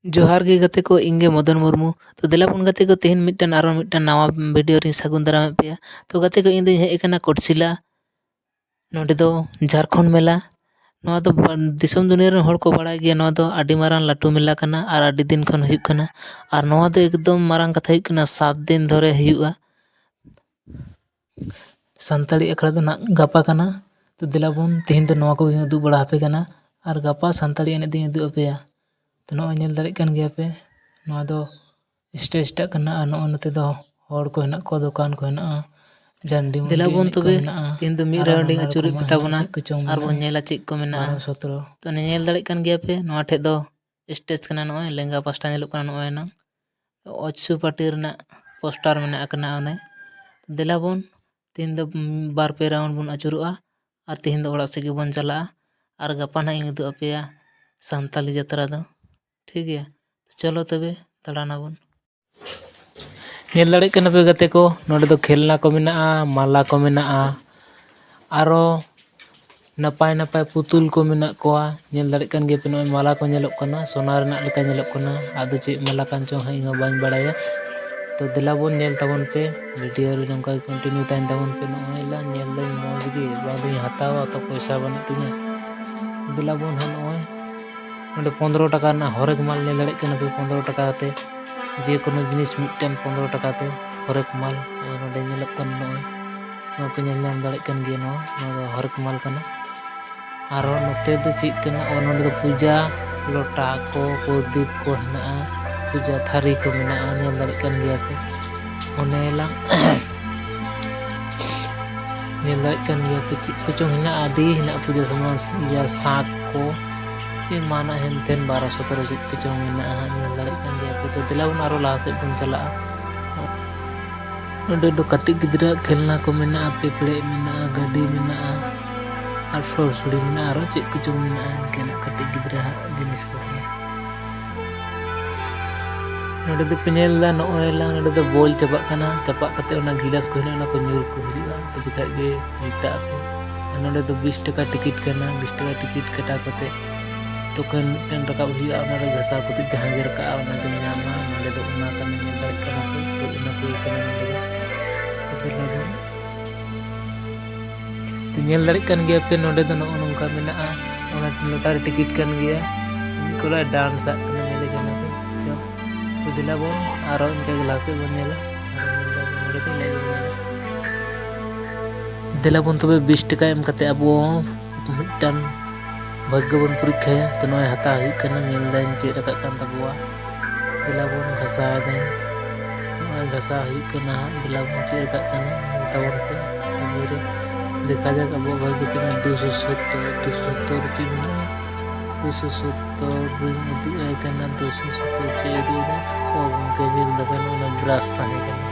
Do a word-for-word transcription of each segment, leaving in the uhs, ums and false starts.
ᱡᱚᱦᱟᱨ ᱜᱮ ᱜᱟᱛᱮ ᱠᱚ, ᱤᱧ ᱜᱮ ᱢᱚᱫᱚᱱ ᱢᱩᱨᱢᱩ᱾ ᱛᱚ ᱫᱮᱞᱟ ᱵᱚᱱ ᱜᱟᱛᱮ ᱠᱚ, ᱛᱮᱦᱮᱧ ᱢᱤᱫᱴᱮᱱ ᱟᱨᱚ ᱢᱤᱫᱴᱮᱱ ᱱᱟᱣᱟ video ᱨᱤᱧ ᱥᱟᱹᱜᱩᱱ ᱫᱟᱨᱟᱢᱮᱫ ᱯᱮᱭᱟ᱾ ᱛᱚ ᱜᱟᱛᱮ ᱠᱚ, ᱤᱧ ᱫᱚᱧ ᱦᱮᱡ ᱟᱠᱟᱱᱟ ᱠᱚᱴᱥᱤᱞᱟ, ᱱᱚᱸᱰᱮ ᱫᱚ ᱡᱷᱟᱲᱠᱷᱚᱸᱰ ᱢᱮᱞᱟ᱾ ᱱᱚᱣᱟ ᱫᱚ ᱵᱟ-, ᱫᱤᱥᱚᱢ ᱫᱩᱱᱤᱭᱟᱹ ᱨᱮᱱ ᱦᱚᱲ ᱠᱚ ᱵᱟᱲᱟᱭ ᱜᱮᱭᱟ, ᱱᱚᱣᱟ ᱫᱚ ᱟᱹᱰᱤ ᱢᱟᱨᱟᱝ ᱞᱟᱹᱴᱩ ᱢᱮᱞᱟ ᱠᱟᱱᱟ ᱟᱨ ᱟᱹᱰᱤ ᱫᱤᱱ ᱠᱷᱚᱱ ᱦᱩᱭᱩᱜ ᱠᱟᱱᱟ᱾ ᱟᱨ ᱱᱚᱣᱟ ᱫᱚ ᱮᱠᱫᱚᱢ ᱢᱟᱨᱟᱝ ᱠᱟᱛᱷᱟ ᱦᱩᱭᱩᱜ ᱠᱟᱱᱟ, ᱥᱟᱛ ᱫᱤᱱ ᱫᱷᱚᱨᱮ ᱦᱩᱭᱩᱜᱼᱟ᱾ ᱥᱟᱱᱛᱟᱲᱤ ᱟᱠᱷᱲᱟ ᱫᱚ ᱱᱟᱜ ᱜᱟᱯᱟ ᱠᱟᱱᱟ᱾ ᱛᱚ ᱫᱮᱞᱟ ᱵᱚᱱ, ᱛᱮᱦᱮᱧ ᱫᱚ ᱱᱚᱣᱟ ᱠᱚᱜᱮᱧ ᱩᱫᱩᱜ ᱵᱟᱲᱟ ᱟᱯᱮ ᱠᱟᱱᱟ ᱟᱨ ᱜᱟᱯᱟ ᱥᱟᱱᱛᱟᱲᱤ ᱮᱱᱮᱡ ᱫᱚᱧ ᱩᱫᱩᱜ ᱟᱯᱮᱭᱟ᱾ ᱛᱚ ᱱᱚᱜᱼᱚᱭ ᱧᱮᱞ ᱫᱟᱲᱮᱭᱟᱜ ᱠᱟᱱ ᱜᱮᱭᱟ ᱯᱮ, ᱱᱚᱣᱟ ᱫᱚ stage ᱴᱟᱜ ᱠᱟᱱᱟ ᱟᱨ ᱱᱚᱜᱼᱚᱭ ᱱᱚᱛᱮ ᱫᱚ ᱦᱚᱲ ᱠᱚ ᱦᱮᱱᱟᱜ ᱠᱚᱣᱟ, ᱫᱚᱠᱟᱱ ᱠᱚ ᱦᱮᱱᱟᱜᱼᱟ, ᱡᱟᱱᱰᱤ ᱢᱩᱱᱰᱤ ᱫᱮᱞᱟ ᱵᱚᱱ ᱮᱱᱮᱡ ᱠᱚ ᱛᱚᱵᱮ, ᱦᱮᱱᱟᱜᱼᱟ, ᱛᱮᱦᱮᱧ ᱫᱚ ᱢᱤᱫ ᱟᱨᱚ round ᱤᱧ ᱱᱟᱱᱟ ᱟᱹᱪᱩᱨᱮᱫ ᱨᱚᱠᱚᱢᱟᱜ ᱯᱮ ᱛᱟᱵᱚᱱᱟ ᱦᱮᱱᱟᱜᱼᱟ, ᱪᱮᱫ ᱠᱚᱪᱚᱝ ᱟᱨ ᱵᱚᱱ ᱢᱮᱱᱟᱜᱼᱟ, ᱧᱮᱞᱟ ᱪᱮᱫ ᱠᱚ ᱢᱮᱱᱟᱜᱼᱟ᱾ ᱵᱟᱨᱚ ᱥᱚᱛᱨᱚ᱾ ᱛᱚ ᱧᱮᱞ ᱫᱟᱲᱮᱭᱟᱜ ᱠᱟᱱ ᱜᱮᱭᱟ ᱯᱮ, ᱱᱚᱣᱟ ᱴᱷᱮᱡ ᱫᱚ stage ᱠᱟᱱᱟ, ᱱᱚᱜᱼᱚᱭ ᱞᱮᱸᱜᱟ ᱯᱟᱥᱴᱟ ᱧᱮᱞᱚᱜ ᱠᱟᱱᱟ, ᱱᱚᱜᱼᱚᱭ ᱱᱟᱝ ᱚᱡᱽᱥᱩ party ᱨᱮᱱᱟᱜ poster ᱢᱮᱱᱟᱜ ᱟᱠᱟᱱᱟ ᱚᱱᱮ᱾ ᱫᱮᱞᱟ ᱵᱚᱱ, ᱛᱮᱦᱮᱧ ᱫᱚ ᱵᱟᱨ ᱯᱮ round ᱵᱚᱱ ᱟᱹᱪᱩᱨᱚᱜᱼᱟ ᱟᱨ ᱛᱮᱦᱮᱧ ᱫᱚ ᱚᱲᱟᱜ ᱥᱮᱫ ᱜᱮᱵᱚᱱ ᱪᱟᱞᱟᱜᱼᱟ᱾ ᱟᱨ ᱜᱟᱯᱟ ᱱᱟᱦᱟᱜ ᱤᱧ ᱩᱫᱩᱜ ᱟᱯᱮᱭᱟ ᱥᱟᱱᱛᱟᱞᱤ ᱡᱟᱛᱨᱟ ᱫᱚ, ᱴᱷᱤᱠ ᱜᱮᱭᱟ? ᱪᱚᱞᱚ ᱛᱚᱵᱮ ᱫᱟᱬᱟᱱᱟᱵᱚᱱ᱾ ᱧᱮᱞ ᱫᱟᱲᱮᱭᱟᱜ ᱠᱟᱱᱟ ᱯᱮ ᱜᱟᱛᱮ ᱠᱚ, ᱱᱚᱰᱮ ᱫᱚ ᱠᱷᱮᱞᱱᱟ ᱠᱚ ᱢᱮᱱᱟᱜᱼᱟ, ᱢᱟᱞᱟ ᱠᱚ ᱢᱮᱱᱟᱜᱼᱟ, ᱟᱨᱚ ᱱᱟᱯᱟᱭ ᱱᱟᱯᱟᱭ ᱯᱩᱛᱩᱞ ᱠᱚ ᱢᱮᱱᱟᱜ ᱠᱚᱣᱟ᱾ ᱧᱮᱞ ᱫᱟᱲᱮᱭᱟᱜ ᱠᱟᱱ ᱜᱮᱭᱟ ᱯᱮ, ᱱᱚᱜᱼᱚᱭ ᱢᱟᱞᱟ ᱠᱚ ᱧᱮᱞᱚᱜ ᱠᱟᱱᱟ, ᱥᱚᱱᱟ ᱨᱮᱱᱟᱜ ᱞᱮᱠᱟ ᱧᱮᱞᱚᱜ ᱠᱟᱱᱟ᱾ ᱟᱫᱚ ᱪᱮᱫ ᱢᱟᱞᱟ ᱠᱟᱱ ᱪᱚᱝ ᱦᱟᱸᱜ, ᱤᱧ ᱦᱚᱸ ᱵᱟᱹᱧ ᱵᱟᱲᱟᱭᱟ᱾ ᱛᱚ ᱫᱮᱞᱟ ᱵᱚᱱ ᱧᱮᱞ ᱛᱟᱵᱚᱱ ᱯᱮ, video ᱨᱮ ᱱᱚᱝᱠᱟ ᱜᱮ continue ᱛᱟᱦᱮᱱ ᱛᱟᱵᱚᱱ ᱯᱮ᱾ ᱱᱚᱜᱼᱚᱭ ᱞᱟᱝ ᱧᱮᱞ ᱫᱟᱹᱧ ᱢᱚᱡᱽ ᱜᱮ, ᱵᱟᱝ ᱫᱚᱧ ᱦᱟᱛᱟᱣᱟ, ᱛᱚ ᱯᱚᱭᱥᱟ ᱵᱟᱹᱱᱩᱜ ᱛᱤᱧᱟ᱾ ᱫᱮᱞᱟ ᱵᱚᱱ ᱦᱟᱸᱜ ᱱᱚᱜᱼᱚᱭ ᱱᱚᱰᱮ ᱯᱚᱱᱫᱽᱨᱚ ᱴᱟᱠᱟ ᱨᱮᱱᱟᱜ ᱦᱚᱨᱮᱠ ᱢᱟᱞ ᱧᱮᱞ ᱫᱟᱲᱮᱭᱟᱜ ᱠᱟᱱᱟ ᱯᱮ, ᱯᱚᱱᱫᱽᱨᱚ ᱴᱟᱠᱟ ᱠᱟᱛᱮ ᱡᱮ ᱠᱳᱱᱳ ᱡᱤᱱᱤᱥ ᱢᱤᱫᱴᱮᱱ ᱯᱚᱱᱫᱽᱨᱚ ᱴᱟᱠᱟ ᱛᱮ ᱦᱚᱨᱮᱠ ᱢᱟᱞ᱾ ᱱᱚᱜᱼᱚᱭ ᱱᱚᱰᱮ ᱧᱮᱞᱚᱜ ᱠᱟᱱᱟ, ᱱᱚᱜᱼᱚᱭ ᱱᱚᱣᱟ ᱯᱮ ᱧᱮᱞ ᱧᱟᱢ ᱫᱟᱲᱮᱭᱟᱜ ᱠᱟᱱ ᱜᱮᱭᱟ, ᱱᱚᱣᱟ, ᱱᱚᱣᱟ ᱫᱚ ᱦᱚᱨᱮᱠ ᱢᱟᱞ ᱠᱟᱱᱟ᱾ ᱟᱨᱦᱚᱸ ᱱᱚᱛᱮ ᱫᱚ ᱪᱮᱫ ᱠᱟᱱᱟ? ᱚ, ᱱᱚᱰᱮ ᱫᱚ ᱯᱩᱡᱟ ᱞᱚᱴᱟ ᱠᱚ, ᱯᱨᱚᱫᱤᱯ ᱠᱚ ᱦᱮᱱᱟᱜᱼᱟ, ᱯᱩᱡᱟ ᱛᱷᱟᱹᱨᱤ ᱠᱚ ᱢᱮᱱᱟᱜᱼᱟ, ᱧᱮᱞ ᱫᱟᱲᱮᱭᱟᱜ ᱠᱟᱱ ᱜᱮᱭᱟ ᱯᱮ᱾ ᱚᱱᱮ ᱞᱟᱝ ᱧᱮᱞ ᱫᱟᱲᱮᱭᱟᱜ ᱠᱟᱱ ᱜᱮᱭᱟ ᱯᱮ, ᱪᱮᱫ ᱠᱚᱪᱚᱝ ᱦᱮᱱᱟᱜᱼᱟ, ᱟᱹᱰᱤ ᱦᱮᱱᱟᱜᱼᱟ ᱯᱩᱡᱟ ᱥᱟᱢᱟᱱ, ᱤᱭᱟᱹ, ᱥᱟᱸᱠ ᱠᱚ, ᱮᱢᱟᱱᱟᱜ ᱦᱮᱱᱛᱮᱱ ᱵᱟᱨᱚ ᱥᱚᱛᱨᱚ ᱪᱮᱫ ᱠᱚᱪᱚᱝ ᱢᱮᱱᱟᱜᱼᱟ ᱦᱟᱸᱜ, ᱧᱮᱞ ᱫᱟᱲᱮᱭᱟᱜ ᱠᱟᱱ ᱜᱮᱭᱟ ᱯᱮ᱾ ᱛᱚ ᱫᱮᱞᱟ ᱵᱚᱱ ᱟᱨᱚ ᱞᱟᱦᱟ ᱥᱮᱫ ᱵᱚᱱ ᱪᱟᱞᱟᱜᱼᱟ᱾ ᱱᱚᱰᱮ ᱫᱚ ᱠᱟᱹᱴᱤᱡ ᱜᱤᱫᱽᱨᱟᱹᱣᱟᱜ ᱠᱷᱮᱞᱱᱟ ᱠᱚ ᱢᱮᱱᱟᱜᱼᱟ, ᱯᱮᱯᱲᱮᱡ ᱢᱮᱱᱟᱜᱼᱟ, ᱜᱟᱹᱰᱤ ᱢᱮᱱᱟᱜᱼᱟ, ᱟᱨ ᱥᱚᱨᱥᱚᱲᱤ ᱢᱮᱱᱟᱜᱼᱟ, ᱟᱨᱚ ᱪᱮᱫ ᱠᱚᱪᱚᱝ ᱢᱮᱱᱟᱜᱼᱟ, ᱤᱱᱠᱟᱹᱱᱟᱜ ᱠᱟᱹᱴᱤᱡ ᱜᱤᱫᱽᱨᱟᱹᱣᱟᱜ ᱡᱤᱱᱤᱥ ᱠᱚ ᱠᱟᱱᱟ᱾ ᱱᱚᱰᱮ ᱫᱚᱯᱮ ᱧᱮᱞ ᱮᱫᱟ, ᱱᱚᱜᱼᱚᱭ ᱞᱟᱝ ᱱᱚᱰᱮ ᱫᱚ ᱵᱚᱞ ᱪᱟᱯᱟᱜ ᱠᱟᱱᱟ, ᱪᱟᱯᱟᱜ ᱠᱟᱛᱮ ᱚᱱᱟ ᱜᱤᱞᱟᱥ ᱠᱚ ᱦᱮᱱᱟᱜᱼᱟ, ᱚᱱᱟ ᱠᱚ ᱧᱩᱨ ᱠᱚ ᱦᱩᱭᱩᱜᱼᱟ, ᱛᱚᱵᱮ ᱠᱷᱟᱡ ᱜᱮ ᱡᱤᱛᱟᱹᱜ ᱟᱯᱮ᱾ ᱟᱨ ᱱᱚᱰᱮ ᱫᱚ ᱵᱤᱥ ᱴᱟᱠᱟ ᱴᱤᱠᱤᱴ ᱠᱟᱱᱟ, ᱵᱤᱥ ᱴᱟᱠᱟ ᱴᱤᱠᱤᱴ ᱠᱟᱴᱟᱣ ᱠᱟᱛᱮ ᱴᱳᱠᱮᱱ ᱢᱤᱫᱴᱮᱱ ᱨᱟᱠᱟᱵ ᱦᱩᱭᱩᱜᱼᱟ, ᱚᱱᱟ ᱨᱮ ᱜᱷᱟᱥᱟᱣ ᱠᱟᱛᱮ ᱡᱟᱦᱟᱸ ᱜᱮ ᱨᱟᱠᱟᱵᱼᱟ, ᱚᱱᱟ ᱜᱮᱢ ᱧᱟᱢᱟ᱾ ᱱᱚᱸᱰᱮ ᱫᱚ ᱚᱱᱟ ᱠᱟᱱᱟ, ᱧᱮᱞ ᱫᱟᱲᱮᱭᱟᱜ ᱠᱟᱱᱟ ᱯᱮ, ᱦᱳᱭ, ᱚᱱᱟ ᱠᱚᱜᱮ ᱠᱟᱱᱟ ᱱᱚᱸᱰᱮ ᱫᱚ᱾ ᱛᱚ ᱫᱮᱞᱟ ᱵᱚᱱ, ᱛᱚ ᱧᱮᱞ ᱫᱟᱲᱮᱭᱟᱜ ᱠᱟᱱ ᱜᱮᱭᱟ ᱯᱮ, ᱱᱚᱸᱰᱮ ᱫᱚ ᱱᱚᱜᱼᱚ ᱱᱚᱝᱠᱟ ᱢᱮᱱᱟᱜᱼᱟ, ᱚᱱᱟ ᱞᱚᱴᱟᱨᱤ ᱴᱤᱠᱤᱴ ᱠᱟᱱ ᱜᱮᱭᱟ᱾ ᱢᱤᱫ ᱠᱚ ᱞᱟᱹᱭᱟ ᱰᱟᱱᱥ ᱟᱜ ᱠᱟᱱᱟ, ᱧᱮᱞᱮ ᱠᱟᱱᱟ ᱯᱮ᱾ ᱪᱚ, ᱛᱚ ᱫᱮᱞᱟ ᱵᱚᱱ ᱟᱨᱚ ᱤᱱᱠᱟᱹ ᱜᱮ ᱞᱟᱦᱟ ᱥᱮᱫ ᱵᱚᱱ ᱧᱮᱞᱟ᱾ ᱟᱨᱚ ᱧᱮᱞ ᱫᱟᱵᱚᱱ ᱱᱚᱸᱰᱮ ᱫᱚ ᱤᱱᱟᱹ ᱜᱮ ᱢᱮᱱᱟᱜᱼᱟ᱾ ᱫᱮᱞᱟ ᱵᱚᱱ ᱛᱚᱵᱮ ᱵᱤᱥ ᱴᱟᱠᱟ ᱮᱢ ᱠᱟᱛᱮ ᱟᱵᱚ ᱦᱚᱸ ᱢᱤᱫᱴᱟᱝ ᱵᱷᱟᱜᱽᱜᱚ ᱵᱚᱱ ᱯᱚᱨᱤᱠᱠᱷᱟᱭᱟ᱾ ᱛᱚ ᱱᱚᱜᱼᱚᱭ ᱦᱟᱛᱟᱣ ᱦᱩᱭᱩᱜ ᱠᱟᱱᱟ, ᱧᱮᱞ ᱫᱟᱹᱧ ᱪᱮᱫ ᱨᱟᱠᱟᱵ ᱠᱟᱱ ᱛᱟᱵᱚᱣᱟ᱾ ᱫᱮᱞᱟ ᱵᱚᱱ ᱜᱷᱟᱥᱟᱣ ᱮᱫᱟᱹᱧ, ᱱᱚᱜᱼᱚᱭ ᱜᱷᱟᱥᱟᱣ ᱦᱩᱭᱩᱜ ᱠᱟᱱᱟ ᱦᱟᱸᱜ᱾ ᱫᱮᱞᱟ ᱵᱚᱱ ᱪᱮᱫ ᱨᱟᱠᱟᱵ ᱠᱟᱱᱟ, ᱧᱮᱞ ᱛᱟᱵᱚᱱ ᱯᱮ᱾ ᱫᱮᱠᱷᱟ ᱡᱟᱠ ᱟᱵᱚᱣᱟᱜ ᱵᱷᱟᱜᱽᱜᱚ ᱛᱤᱱᱟᱹᱜ, ᱫᱩᱥᱚ ᱥᱳᱛᱛᱳᱨ, ᱫᱩᱥᱚ ᱥᱳᱛᱛᱳᱨ ᱪᱮᱫ ᱢᱮᱱᱟᱜᱼᱟ? ᱫᱩᱥᱚ ᱥᱳᱛᱛᱳᱨ ᱨᱤᱧ ᱩᱫᱩᱜ ᱟᱭ ᱠᱟᱱᱟ, ᱫᱩᱥᱚ ᱥᱳᱛᱛᱳᱨ ᱪᱮᱫ ᱩᱫᱩᱜ ᱮᱫᱟ? ᱚ ᱜᱚᱢᱠᱮ, ᱧᱮᱞ ᱫᱟᱵᱮᱱ, ᱚᱱᱟ ᱵᱨᱟᱥ ᱛᱟᱦᱮᱸ ᱠᱟᱱᱟ᱾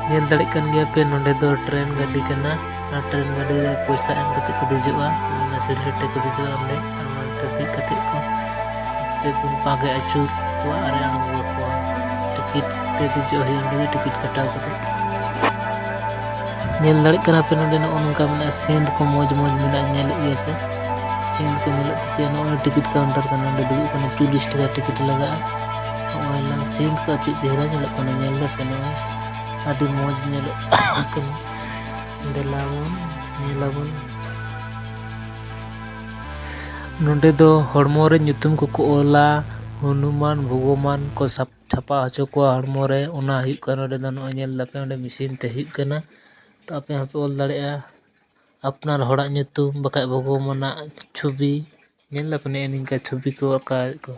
ᱧᱮᱞ ᱫᱟᱲᱮᱭᱟᱜ ᱠᱟᱱ ᱜᱮᱭᱟ ᱯᱮ, ᱱᱚᱸᱰᱮ ᱫᱚ ᱴᱨᱮᱱ ᱜᱟᱹᱰᱤ ᱠᱟᱱᱟ᱾ ᱚᱱᱟ ᱴᱨᱮᱱ ᱜᱟᱹᱰᱤ ᱨᱮ ᱯᱚᱭᱥᱟ ᱮᱢ ᱠᱟᱛᱮ ᱠᱚ ᱫᱮᱡᱚᱜᱼᱟ᱾ ᱚᱱᱟ ᱥᱤᱲᱤ ᱴᱷᱮᱱ ᱠᱚ ᱫᱮᱡᱚᱜᱼᱟ ᱚᱸᱰᱮ, ᱟᱨ ᱚᱱᱟ ᱴᱨᱮᱱ ᱫᱮᱡ ᱠᱟᱛᱮ ᱠᱚ ᱯᱮ ᱯᱩᱱ ᱯᱟᱸᱠ ᱮ ᱟᱹᱪᱩᱨ ᱠᱚᱣᱟ ᱟᱨ ᱮ ᱟᱬᱜᱚ ᱠᱚᱣᱟ᱾ ᱴᱤᱠᱤᱴ ᱛᱮ ᱫᱮᱡᱚᱜ ᱦᱩᱭᱩᱜᱼᱟ, ᱚᱸᱰᱮ ᱫᱚ ᱴᱤᱠᱤᱴ ᱠᱟᱴᱟᱣ ᱠᱟᱛᱮ᱾ ᱧᱮᱞ ᱫᱟᱲᱮᱭᱟᱜ ᱠᱟᱱᱟ ᱯᱮ, ᱱᱚᱸᱰᱮ ᱱᱚᱜᱼᱚ ᱱᱚᱝᱠᱟ ᱢᱮᱱᱟᱜᱼᱟ, ᱥᱤᱸᱫᱽ ᱠᱚ ᱢᱚᱡᱽ ᱢᱚᱡᱽ ᱢᱮᱱᱟᱜᱼᱟ, ᱧᱮᱞᱮᱫ ᱜᱮᱭᱟ ᱯᱮ᱾ ᱥᱤᱸᱫᱽ ᱠᱚ ᱧᱮᱞᱚᱜ ᱛᱮ ᱪᱮᱫ, ᱱᱚᱜᱼᱚᱭ ᱴᱤᱠᱤᱴ ᱠᱟᱣᱩᱱᱴᱟᱨ ᱠᱟᱱᱟ, ᱱᱚᱸᱰᱮ ᱫᱩᱲᱩᱵ ᱠᱟᱱᱟ, ᱪᱚᱞᱞᱤᱥ ᱴᱟᱠᱟ ᱴᱤᱠᱤᱴ ᱞᱟᱜᱟᱜᱼᱟ᱾ ᱱᱚᱜᱼᱚᱭ ᱞᱟᱝ ᱥᱤᱸᱫᱽ ᱠᱚ ᱪᱮᱫ ᱪᱮᱦᱨᱟ ᱧᱮᱞᱚᱜ ᱠᱟᱱᱟ, ᱧᱮᱞ ᱫᱟᱯᱮ ᱱᱚᱜᱼᱚᱭ ᱟᱹᱰᱤ ᱢᱚᱡᱽ ᱧᱮᱞᱚᱜ ᱠᱟᱱᱟ᱾ ᱫᱮᱞᱟ ᱵᱚᱱ ᱧᱮᱞᱟᱵᱚᱱ᱾ ᱱᱚᱸᱰᱮ ᱫᱚ ᱦᱚᱲᱢᱚ ᱨᱮ ᱧᱩᱛᱩᱢ ᱠᱚᱠᱚ ᱚᱞᱟ, ᱦᱚᱱᱩᱢᱟᱱ ᱵᱷᱚᱜᱚᱵᱟᱱ ᱠᱚ ᱥᱟᱯ-, ᱪᱷᱟᱯᱟ ᱦᱚᱪᱚ ᱠᱚᱣᱟ ᱦᱚᱲᱢᱚ ᱨᱮ᱾ ᱚᱱᱟ ᱦᱩᱭᱩᱜ ᱠᱟᱱᱟ ᱱᱚᱸᱰᱮ ᱫᱚ, ᱱᱚᱜᱼᱚᱭ ᱧᱮᱞ ᱫᱟᱯᱮ ᱚᱸᱰᱮ ᱢᱮᱥᱤᱱ ᱛᱮ ᱦᱩᱭᱩᱜ ᱠᱟᱱᱟ᱾ ᱛᱚ ᱟᱯᱮ ᱦᱚᱸᱯᱮ ᱚᱞ ᱫᱟᱲᱮᱭᱟᱜᱼᱟ ᱟᱯᱱᱟᱨ ᱦᱚᱲᱟᱜ ᱧᱩᱛᱩᱢ, ᱵᱟᱠᱷᱟᱡ ᱵᱷᱚᱜᱚᱵᱟᱱᱟᱜ ᱪᱷᱚᱵᱤ᱾ ᱧᱮᱞ ᱫᱟᱯᱮ ᱱᱮᱜᱼᱮ ᱱᱤᱝᱠᱟ ᱪᱷᱚᱵᱤ ᱠᱚ ᱟᱸᱠᱟᱣᱮᱫ ᱠᱚ᱾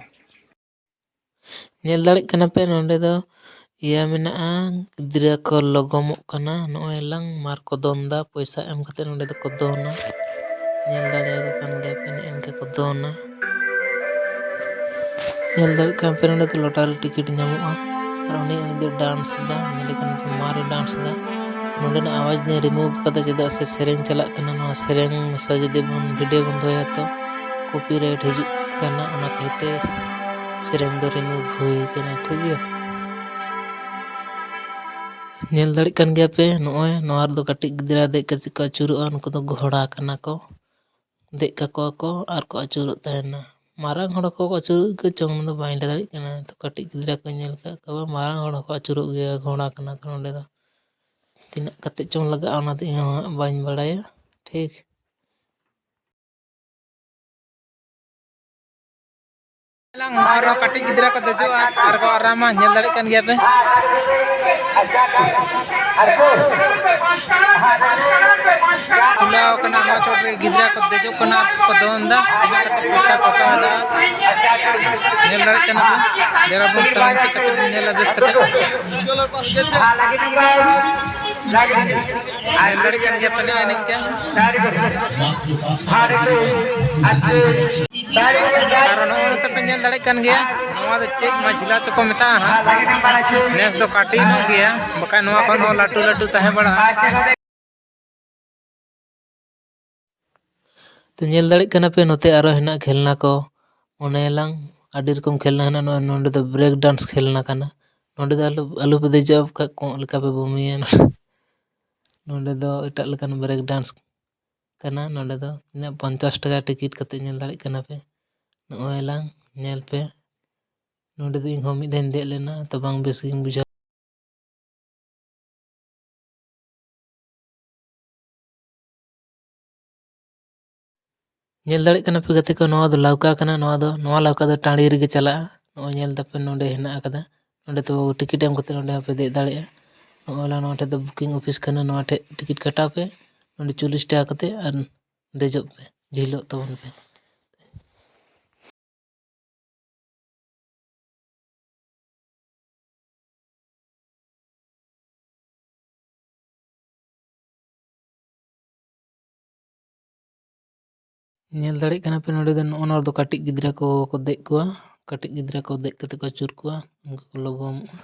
ᱧᱮᱞ ᱫᱟᱲᱮᱭᱟᱜ ᱠᱟᱱᱟ ᱯᱮ, ᱱᱚᱸᱰᱮ ᱫᱚ ᱤᱭᱟᱹ ᱢᱮᱱᱟᱜᱼᱟ, ᱜᱤᱫᱽᱨᱟᱹ ᱠᱚ ᱞᱚᱜᱚᱢᱚᱜ ᱠᱟᱱᱟ᱾ ᱱᱚᱜᱼᱚᱭ ᱞᱟᱝ ᱢᱟᱨ ᱠᱚ ᱫᱚᱱ ᱫᱟ, ᱯᱚᱭᱥᱟ ᱮᱢ ᱠᱟᱛᱮ ᱱᱚᱸᱰᱮ ᱫᱚᱠᱚ ᱫᱚᱱᱟ᱾ ᱧᱮᱞ ᱫᱟᱲᱮᱭᱟᱠᱚ ᱠᱟᱱ ᱜᱮᱭᱟ ᱯᱮ, ᱱᱮᱜᱼᱮ ᱱᱤᱝᱠᱟ ᱠᱚ ᱫᱚᱱᱟ᱾ ᱧᱮᱞ ᱫᱟᱲᱮᱭᱟᱜ ᱠᱟᱱ ᱯᱮ, ᱱᱚᱸᱰᱮ ᱫᱚ ᱞᱚᱴᱟᱨᱤ ᱴᱤᱠᱤᱴ ᱧᱟᱢᱚᱜᱼᱟ᱾ ᱟᱨ ᱩᱱᱤ, ᱩᱱᱤ ᱫᱚ ᱰᱟᱱᱥ ᱫᱟ, ᱧᱮᱞᱮ ᱠᱟᱱ ᱯᱮ, ᱢᱟᱨᱮ ᱰᱟᱱᱥ ᱫᱟ᱾ ᱱᱚᱸᱰᱮᱱᱟᱜ ᱟᱣᱟᱡᱽ ᱫᱚᱧ ᱨᱤᱢᱩᱵᱷ ᱠᱟᱫᱟ, ᱪᱮᱫᱟᱜ ᱥᱮ ᱥᱮᱨᱮᱧ ᱪᱟᱞᱟᱜ ᱠᱟᱱᱟ᱾ ᱱᱚᱣᱟ ᱥᱮᱨᱮᱧ ᱢᱮᱥᱟ ᱡᱩᱫᱤ ᱵᱚᱱ ᱵᱷᱤᱰᱤᱭᱳ ᱵᱚᱱ ᱫᱚᱦᱚᱭᱟ, ᱛᱚ ᱠᱚᱯᱤᱨᱟᱭᱤᱴ ᱦᱤᱡᱩᱜ ᱠᱟᱱᱟ, ᱚᱱᱟ ᱠᱷᱟᱹᱛᱤᱨ ᱥᱮᱨᱮᱧ ᱫᱚ ᱨᱤᱢᱩᱵᱷ ᱦᱩᱭ ᱠᱟᱱᱟ, ᱴᱷᱤᱠ ᱜᱮᱭᱟ᱾ ᱧᱮᱞ ᱫᱟᱲᱮᱭᱟᱜ ᱠᱟᱱ ᱜᱮᱭᱟ ᱯᱮ, ᱱᱚᱜᱼᱚᱭ ᱱᱚᱣᱟ ᱨᱮᱫᱚ ᱠᱟᱹᱴᱤᱡ ᱜᱤᱫᱽᱨᱟᱹ ᱫᱮᱡ ᱠᱟᱛᱮ ᱠᱚ ᱟᱹᱪᱩᱨᱚᱜᱼᱟ, ᱱᱩᱠᱩ ᱫᱚ ᱜᱷᱚᱲᱟ ᱠᱟᱱᱟ ᱠᱚ᱾ ᱫᱮᱡ ᱠᱟᱠᱚᱣᱟ ᱠᱚ ᱟᱨ ᱠᱚ ᱟᱹᱪᱩᱨᱚᱜ ᱛᱟᱦᱮᱱᱟ᱾ ᱢᱟᱨᱟᱝ ᱦᱚᱲ ᱠᱚ ᱟᱹᱪᱩᱨᱚᱜ ᱜᱮ ᱪᱚᱝ, ᱚᱱᱟ ᱫᱚ ᱵᱟᱹᱧ ᱞᱟᱹᱭ ᱫᱟᱲᱮᱭᱟᱜ ᱠᱟᱱᱟ᱾ ᱛᱚ, ᱠᱟᱹᱴᱤᱡ ᱜᱤᱫᱽᱨᱟᱹ ᱠᱚ ᱧᱮᱞ ᱠᱟᱜ ᱠᱚᱣᱟ, ᱢᱟᱨᱟᱝ ᱦᱚᱲ ᱦᱚᱸᱠᱚ ᱟᱹᱪᱩᱨᱚᱜ ᱜᱮᱭᱟ, ᱜᱷᱚᱲᱟ ᱠᱟᱱᱟ ᱠᱚ ᱱᱚᱸᱰᱮ ᱫᱚ᱾ ᱛᱤᱱᱟᱹᱜ ᱠᱟᱛᱮ ᱪᱚᱝ ᱞᱟᱜᱟᱜᱼᱟ, ᱚᱱᱟ ᱫᱚ ᱤᱧ ᱦᱚᱸ ᱦᱟᱸᱜ ᱵᱟᱹᱧ ᱵᱟᱲᱟᱭᱟ᱾ ᱴᱷᱤᱠ᱾ ᱟᱨᱦᱚᱸ ᱠᱟᱹᱴᱤᱡ ᱜᱤᱫᱽᱨᱟᱹ ᱠᱚ ᱫᱮᱡᱚᱜᱼᱟ ᱟᱨ ᱠᱚ ᱟᱨᱟᱢᱟ, ᱧᱮᱞ ᱫᱟᱲᱮᱭᱟᱜ ᱠᱟᱱ ᱜᱮᱭᱟ ᱯᱮ᱾ ᱠᱷᱩᱞᱟᱹᱣ ᱠᱟᱱᱟ ᱱᱚᱣᱟ ᱪᱚᱴ ᱨᱮ, ᱜᱤᱫᱽᱨᱟᱹ ᱠᱚ ᱫᱮᱡᱚᱜ ᱠᱟᱱᱟ, ᱠᱚ ᱫᱚᱱ ᱮᱫᱟ, ᱛᱤᱱᱟᱹᱜ ᱠᱟᱛᱮ ᱯᱚᱭᱥᱟ ᱠᱚ ᱦᱟᱛᱟᱣ ᱮᱫᱟ᱾ ᱧᱮᱞ ᱫᱟᱲᱮᱭᱟᱜ ᱠᱟᱱᱟ ᱯᱮ, ᱫᱮᱨᱟᱵᱩᱱ ᱥᱟᱦᱟᱱ ᱥᱮᱫ ᱠᱟᱛᱮ ᱵᱚᱱ ᱧᱮᱞᱟ ᱵᱮᱥ ᱠᱟᱛᱮ᱾ ᱧᱮᱞ ᱫᱟᱲᱮᱭᱟᱜ ᱠᱟᱱ ᱜᱮᱭᱟ ᱯᱮ ᱱᱚᱜᱼᱚᱭ ᱱᱤᱝᱠᱟ᱾ ᱟᱨ ᱱᱚᱜᱼᱚᱭ ᱱᱚᱛᱮ ᱯᱮ ᱧᱮᱞ ᱫᱟᱲᱮᱭᱟᱜ ᱠᱟᱱ ᱜᱮᱭᱟ, ᱱᱚᱣᱟ ᱫᱚ ᱪᱮᱫ ᱢᱟᱹᱡᱷᱤᱞᱟ ᱪᱚᱠᱚ ᱢᱮᱛᱟᱜᱼᱟ ᱦᱟᱸᱜ᱾ ᱱᱮᱥ ᱫᱚ ᱠᱟᱹᱴᱤᱡ ᱧᱚᱜ ᱜᱮᱭᱟ, ᱵᱟᱠᱷᱟᱡ ᱱᱚᱣᱟ ᱠᱷᱚᱱ ᱦᱚᱸ ᱞᱟᱹᱴᱩ ᱞᱟᱹᱴᱩ ᱛᱟᱦᱮᱸ ᱵᱟᱲᱟᱜᱼᱟ᱾ ᱛᱚ, ᱧᱮᱞ ᱫᱟᱲᱮᱭᱟᱜ ᱠᱟᱱᱟ ᱯᱮ, ᱱᱚᱛᱮ ᱟᱨᱚ ᱦᱮᱱᱟᱜ ᱠᱷᱮᱞᱱᱟ ᱠᱚ᱾ ᱚᱱᱮ ᱞᱟᱝ ᱟᱹᱰᱤ ᱨᱚᱠᱚᱢ ᱠᱷᱮᱞᱱᱟ ᱦᱮᱱᱟᱜᱼᱟ᱾ ᱱᱚᱜᱼᱚᱭ ᱱᱚᱸᱰᱮ ᱫᱚ break dance ᱠᱷᱮᱞᱱᱟ ᱠᱟᱱᱟ᱾ ᱱᱚᱸᱰᱮ ᱫᱚ ᱟᱞᱚ, ᱟᱞᱚ ᱯᱮ ᱫᱮᱡᱚᱜᱼᱟ, ᱵᱟᱠᱷᱟᱡ ᱠᱚᱸᱜ ᱞᱮᱠᱟ ᱯᱮ ᱵᱩᱢᱤᱭᱟ᱾ ᱱᱚᱸᱰᱮ ᱫᱚ ᱮᱴᱟᱜ ᱞᱮᱠᱟᱱ break dance ᱠᱟᱱᱟ᱾ ᱱᱚᱸᱰᱮ ᱫᱚ ᱛᱤᱱᱟᱹᱜ, ᱯᱚᱧᱪᱟᱥ ᱴᱟᱠᱟ ᱴᱤᱠᱤᱴ ᱠᱟᱛᱮ ᱧᱮᱞ ᱫᱟᱲᱮᱭᱟᱜ ᱠᱟᱱᱟ ᱯᱮ᱾ ᱱᱚᱜᱼᱚᱭ ᱞᱟᱝ ᱧᱮᱞ ᱯᱮ, ᱱᱚᱸᱰᱮ ᱫᱚ ᱤᱧ ᱦᱚᱸ ᱢᱤᱫ ᱫᱷᱟᱣ ᱤᱧ ᱫᱮᱡ ᱞᱮᱱᱟ, ᱛᱚ ᱵᱟᱝ ᱵᱮᱥ ᱜᱤᱧ ᱵᱩᱡᱷᱟᱹᱣ᱾ ᱧᱮᱞ ᱫᱟᱲᱮᱭᱟᱜ ᱠᱟᱱᱟ ᱯᱮ ᱜᱟᱛᱮ ᱠᱚ, ᱱᱚᱣᱟ ᱫᱚ ᱞᱟᱣᱠᱟ ᱠᱟᱱᱟ᱾ ᱱᱚᱣᱟ ᱫᱚ, ᱱᱚᱣᱟ ᱞᱟᱣᱠᱟ ᱫᱚ ᱴᱟᱺᱰᱤ ᱨᱮᱜᱮ ᱪᱟᱞᱟᱜᱼᱟ᱾ ᱱᱚᱜᱼᱚᱭ ᱧᱮᱞ ᱫᱟᱯᱮ, ᱱᱚᱸᱰᱮ ᱦᱮᱱᱟᱜ ᱟᱠᱟᱫᱟ᱾ ᱱᱚᱸᱰᱮ ᱫᱚ ᱴᱤᱠᱤᱴ ᱮᱢ ᱠᱟᱛᱮ ᱱᱚᱸᱰᱮ ᱦᱚᱸᱯᱮ ᱫᱮᱡ ᱫᱟᱲᱮᱭᱟᱜᱼᱟ᱾ ᱱᱚᱜᱼᱚᱭ ᱱᱚᱣᱟ ᱴᱷᱮᱡ ᱫᱚ booking office ᱠᱟᱱᱟ᱾ ᱱᱚᱣᱟ ᱴᱷᱮᱡ ᱴᱤᱠᱤᱴ ᱠᱟᱴᱟᱣ ᱯᱮ, ᱱᱚᱸᱰᱮ ᱪᱚᱞᱞᱤᱥ ᱴᱟᱠᱟ ᱠᱟᱛᱮ, ᱟᱨ ᱫᱮᱡᱚᱜ ᱯᱮ, ᱡᱷᱤᱞᱚᱜ ᱛᱟᱵᱚᱱ ᱯᱮ᱾ ᱧᱮᱞ ᱫᱟᱲᱮᱭᱟᱜ ᱠᱟᱱᱟ ᱯᱮ, ᱱᱚᱸᱰᱮ ᱫᱚ, ᱱᱚᱜᱼᱚ ᱱᱚᱣᱟ ᱨᱮᱫᱚ ᱠᱟᱹᱴᱤᱡ ᱜᱤᱫᱽᱨᱟᱹ ᱠᱚ, ᱠᱚ ᱫᱮᱡ ᱠᱚᱣᱟ᱾ ᱠᱟᱹᱴᱤᱡ ᱜᱤᱫᱽᱨᱟᱹ ᱠᱚ ᱫᱮᱡ ᱠᱟᱛᱮ ᱠᱚ ᱟᱹᱪᱩᱨ ᱠᱚᱣᱟ, ᱚᱱᱠᱟ ᱠᱚ ᱞᱚᱜᱚᱢᱚᱜᱼᱟ᱾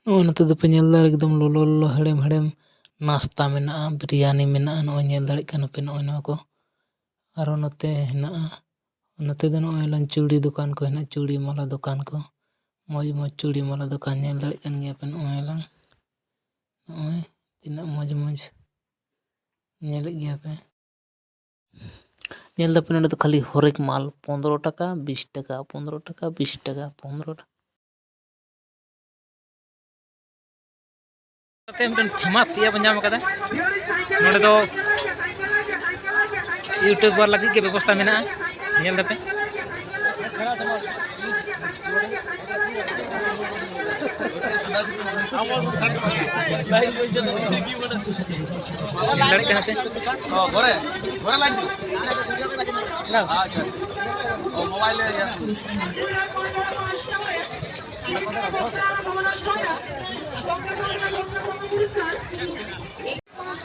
ᱱᱚᱜᱼᱚᱭ ᱱᱚᱛᱮ ᱫᱚᱯᱮ ᱧᱮᱞ ᱫᱟ, ᱮᱠᱫᱚᱢ ᱞᱚᱞᱚ ᱞᱚᱞᱚ ᱦᱮᱲᱮᱢ ᱦᱮᱲᱮᱢ ᱱᱟᱥᱛᱟ ᱢᱮᱱᱟᱜᱼᱟ, ᱵᱤᱨᱭᱟᱱᱤ ᱢᱮᱱᱟᱜᱼᱟ᱾ ᱱᱚᱜᱼᱚᱭ ᱧᱮᱞ ᱫᱟᱲᱮᱭᱟᱜ ᱠᱟᱱᱟ ᱯᱮ, ᱱᱚᱜᱼᱚᱭ ᱱᱚᱣᱟ ᱠᱚ᱾ ᱟᱨᱚ ᱱᱚᱛᱮ ᱦᱮᱱᱟᱜᱼᱟ, ᱱᱚᱛᱮ ᱫᱚ ᱱᱚᱜᱼᱚᱭ ᱞᱟᱝ ᱪᱩᱲᱤ ᱫᱚᱠᱟᱱ ᱠᱚ ᱦᱮᱱᱟᱜᱼᱟ, ᱪᱩᱲᱤ ᱢᱟᱞᱟ ᱫᱚᱠᱟᱱ ᱠᱚ, ᱢᱚᱡᱽ ᱢᱚᱡᱽ ᱪᱩᱲᱤ ᱢᱟᱞᱟ ᱫᱚᱠᱟᱱ ᱧᱮᱞ ᱫᱟᱲᱮᱭᱟᱜ ᱠᱟᱱ ᱜᱮᱭᱟ ᱯᱮ᱾ ᱱᱚᱜᱼᱚᱭ ᱞᱟᱝ ᱱᱚᱜᱼᱚᱭ ᱛᱤᱱᱟᱹᱜ ᱢᱚᱡᱽ ᱢᱚᱡᱽ ᱧᱮᱞᱮᱫ ᱜᱮᱭᱟ ᱯᱮ᱾ ᱧᱮᱞ ᱫᱟᱯᱮ ᱱᱚᱰᱮ ᱫᱚ ᱠᱷᱟᱹᱞᱤ ᱦᱚᱨᱮᱠ ᱢᱟᱞ ᱯᱚᱱᱫᱽᱨᱚ ᱴᱟᱠᱟ, ᱵᱤᱥ ᱴᱟᱠᱟ, ᱯᱚᱱᱫᱽᱨᱚ ᱴᱟᱠᱟ, ᱵᱤᱥ ᱴᱟᱠᱟ, ᱯᱚᱱᱫᱽᱨᱚ ᱴᱟᱠᱟ᱾ ᱛᱮ ᱢᱤᱫᱴᱮᱱ famous ᱤᱭᱟᱹ ᱵᱚᱱ ᱧᱟᱢ ᱠᱟᱫᱟ᱾ ᱱᱚᱰᱮ ᱫᱚ YouTuber ᱞᱟᱹᱜᱤᱫ ᱜᱮ ᱵᱮᱵᱚᱥᱛᱷᱟ ᱢᱮᱱᱟᱜᱼᱟ, ᱧᱮᱞ ᱫᱟᱯᱮ᱾ ᱧᱮᱞ ᱫᱟᱲᱮᱭᱟᱜ ᱠᱟᱱᱟ ᱯᱮ? ᱜᱷᱚᱨᱮ, ᱜᱷᱚᱨᱮ ᱞᱟᱜᱤ ᱫᱤ᱾ ᱟᱪᱪᱷᱟ᱾ ᱚ, ᱢᱳᱵᱟᱭᱤᱞ ᱨᱮ ᱤᱭᱟᱹ᱾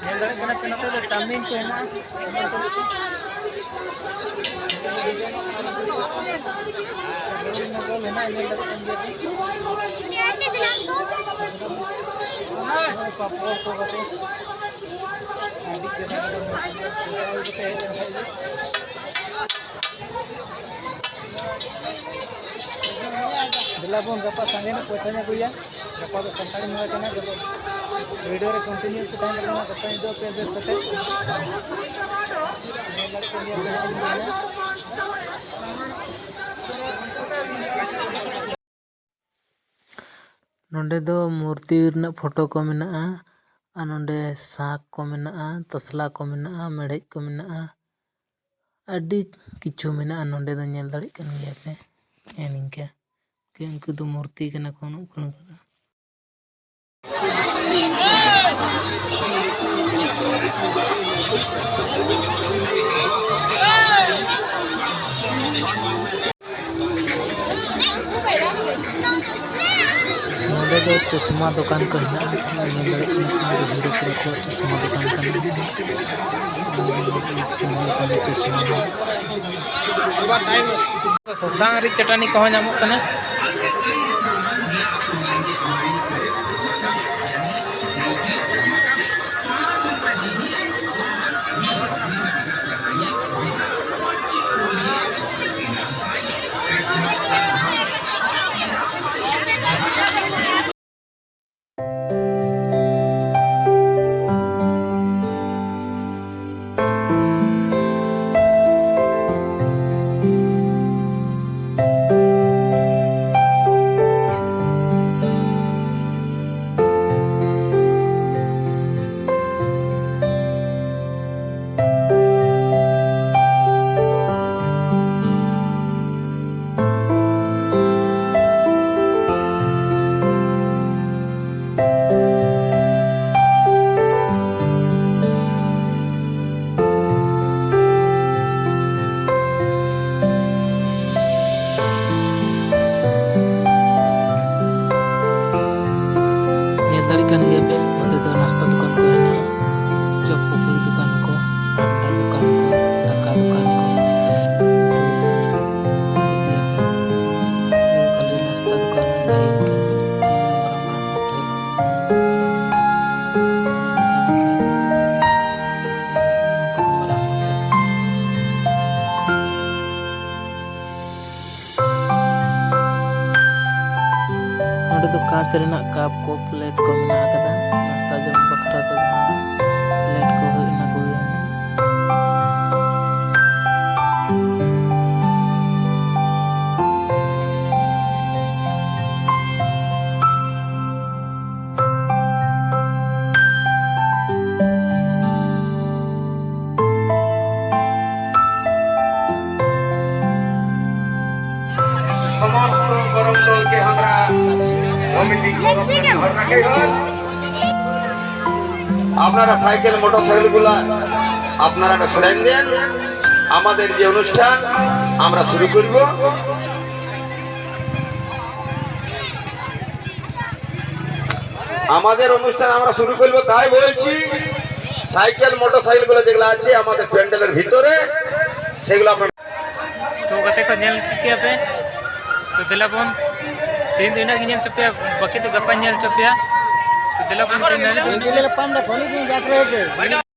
ᱧᱮᱞ ᱫᱟᱲᱮᱭᱟᱜ ᱠᱟᱱᱟ ᱯᱮ, ᱱᱚᱛᱮ ᱫᱚ ᱪᱟᱣᱢᱤᱱ ᱠᱚ ᱦᱮᱱᱟᱜᱼᱟ᱾ ᱱᱚᱜᱼᱚᱭ ᱯᱟᱯᱚᱲ ᱠᱚ ᱠᱟᱛᱮ ᱟᱹᱰᱤ ᱪᱮᱦᱨᱟ ᱠᱟᱛᱮ ᱦᱮᱡ ᱞᱮᱱ ᱠᱷᱟᱡ ᱜᱮ᱾ ᱫᱮᱞᱟ ᱵᱚᱱ ᱜᱟᱯᱟ ᱥᱟᱸᱜᱮ ᱧᱚᱜ ᱯᱚᱭᱥᱟᱧ ᱟᱹᱜᱩᱭᱟ᱾ ᱜᱟᱯᱟ ᱫᱚ ᱥᱟᱱᱛᱟᱲᱤ ᱢᱟᱦᱟ ᱠᱟᱱᱟ, ᱡᱚᱛᱚ video ᱨᱮ continue ᱠᱚ ᱛᱟᱦᱮᱱ ᱛᱟᱵᱚᱱᱟ, ᱜᱟᱯᱟ ᱧᱤᱫᱟᱹ ᱯᱮ ᱵᱮᱥ ᱠᱟᱛᱮ᱾ ᱱᱚᱰᱮ ᱫᱚ ᱢᱩᱨᱛᱤ ᱨᱮᱱᱟᱜ ᱯᱷᱳᱴᱳ ᱠᱚ ᱢᱮᱱᱟᱜᱼᱟ, ᱟᱨ ᱱᱚᱰᱮ ᱥᱟᱸᱠ ᱠᱚ ᱢᱮᱱᱟᱜᱼᱟ, ᱛᱟᱥᱞᱟ ᱠᱚ ᱢᱮᱱᱟᱜᱼᱟ, ᱢᱮᱲᱦᱮᱫ ᱠᱚ ᱢᱮᱱᱟᱜᱼᱟ, ᱟᱹᱰᱤ ᱠᱤᱪᱷᱩ ᱢᱮᱱᱟᱜᱼᱟ ᱱᱚᱰᱮ ᱫᱚ, ᱧᱮᱞ ᱫᱟᱲᱮᱭᱟᱜ ᱠᱟᱱ ᱜᱮᱭᱟ ᱯᱮ᱾ ᱦᱮᱸ, ᱱᱤᱝᱠᱟᱹ᱾ ᱩᱱᱠᱩ ᱫᱚ ᱢᱩᱨᱛᱤ ᱠᱟᱱᱟ ᱠᱚ, ᱩᱱᱠᱩ ᱫᱚ᱾ ᱱᱚᱰᱮ ᱫᱚ ᱪᱚᱥᱢᱟ ᱫᱚᱠᱟᱱ ᱠᱚ ᱦᱮᱱᱟᱜᱼᱟ, ᱧᱮᱞ ᱫᱟᱲᱮᱭᱟᱜ ᱠᱟᱱᱟ ᱯᱮ, ᱱᱚᱰᱮ ᱦᱤᱨᱳ ᱯᱩᱨᱟᱹ ᱠᱚᱣᱟᱜ ᱪᱚᱥᱢᱟ ᱫᱚᱠᱟᱱ ᱠᱟᱱᱟ᱾ ᱥᱟᱥᱟᱝ ᱨᱤᱫ ᱪᱟᱹᱴᱟᱹᱱᱤ ᱠᱚᱦᱚᱸ ᱧᱟᱢᱚᱜ ᱠᱟᱱᱟ᱾ ᱪᱟᱢᱚᱪ ᱨᱮᱱᱟᱜ ᱠᱟᱯ ᱠᱚ, ᱯᱞᱮᱴ ᱠᱚ ᱢᱮᱱᱟᱜ ᱟᱠᱟᱫᱟ᱾ ᱱᱟᱥᱛᱟ ᱡᱚᱢ ᱵᱟᱠᱷᱨᱟ ᱠᱚ ᱡᱟᱦᱟᱸ ᱯᱞᱮᱴ ᱠᱚ ᱦᱩᱭ, ᱚᱱᱟ ᱠᱚᱜᱮ ᱦᱮᱱᱟᱜᱼᱟ᱾ সমস্ত করমণ্ডলকে আমরা কমিটির তরফ থেকে ধন্যবাদ জানাই। আপনারা সাইকেল, মোটরসাইকেলগুলা আপনারা একটা সরাই দেন। আমাদের যে অনুষ্ঠান আমরা শুরু করব। আমাদের অনুষ্ঠান আমরা শুরু করব, তাই বলছি সাইকেল, মোটরসাইকেলগুলো যেগুলো আছে আমাদের প্যান্ডেলের ভিতরে, সেগুলো আপনারা ᱛᱚ ᱜᱟᱛᱮ ᱠᱚ, ᱧᱮᱞ ᱴᱷᱤᱠ ᱠᱮᱭᱟ ᱯᱮ᱾ ᱛᱚ ᱫᱮᱞᱟ ᱵᱚᱱ, ᱛᱮᱦᱮᱧ ᱫᱚ ᱤᱱᱟᱹᱜ ᱜᱮ ᱧᱮᱞ ᱦᱚᱪᱚ ᱯᱮᱭᱟ, ᱵᱟᱹᱠᱤ ᱫᱚ ᱜᱟᱯᱟᱧ ᱧᱮᱞ ᱦᱚᱪᱚ ᱯᱮᱭᱟ᱾ ᱛᱚ ᱫᱮᱞᱟ ᱵᱚᱱ, ᱛᱮᱦᱮᱧ ᱫᱚ ᱤᱱᱟᱹᱜ ᱜᱮ᱾